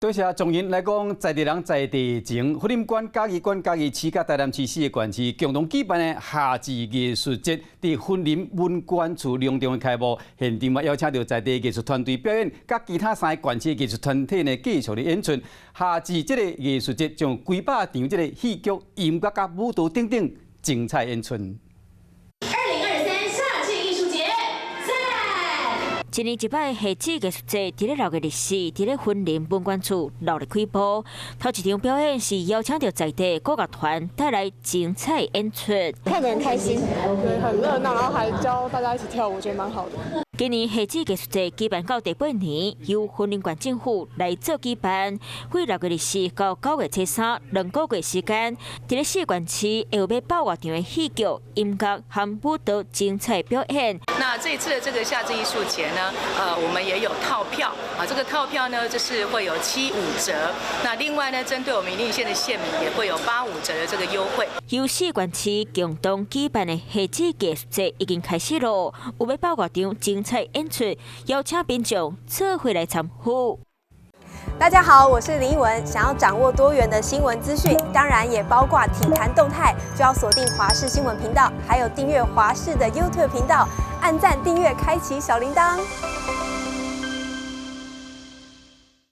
多謝眾人來講，在地人在地情，雲林縣嘉義縣嘉義市佮台南市四个縣市共同舉辦的夏至藝術節，佇雲林文管處隆重的開幕，現場嘛邀請著在地藝術團隊表演，佮其他三个縣市藝術團體呢繼續咧演出。夏至這个藝術節將幾百場這个戲劇、音樂佮舞蹈等等精彩演出。 2023夏季藝術節，讚！一年一擺夏至藝術節，佇咧6月24，佇咧雲林文管處熱烈開幕。頭一場表演是邀請著在地國樂團帶來精彩演出，看得很開心，對，很熱鬧，然後還教大家一起跳舞，我覺得蠻好的。今年夏至藝術節舉辦到第八年，由雲林縣政府來做舉辦，為6月24到9月初32個月時間，佇咧四縣市會有欲百外場的戲劇、音樂和舞蹈精彩表演。那這次的這個夏至藝術節呢，我們也有套票啊，這個套票呢就是會有75折。那另外呢，針對我們雲林縣的縣民也會有85折的這個優惠。由四縣市共同舉辦的夏至藝術節已經開始咯，有欲百外場精彩演出，邀請民眾做伙來參與。大家好，我是林奕文。想要掌握多元的新聞資訊，當然也包括體壇動態，就要鎖定華視新聞頻道，還有訂閱華視的 YouTube 頻道，按讚、訂閱、開啟小鈴鐺。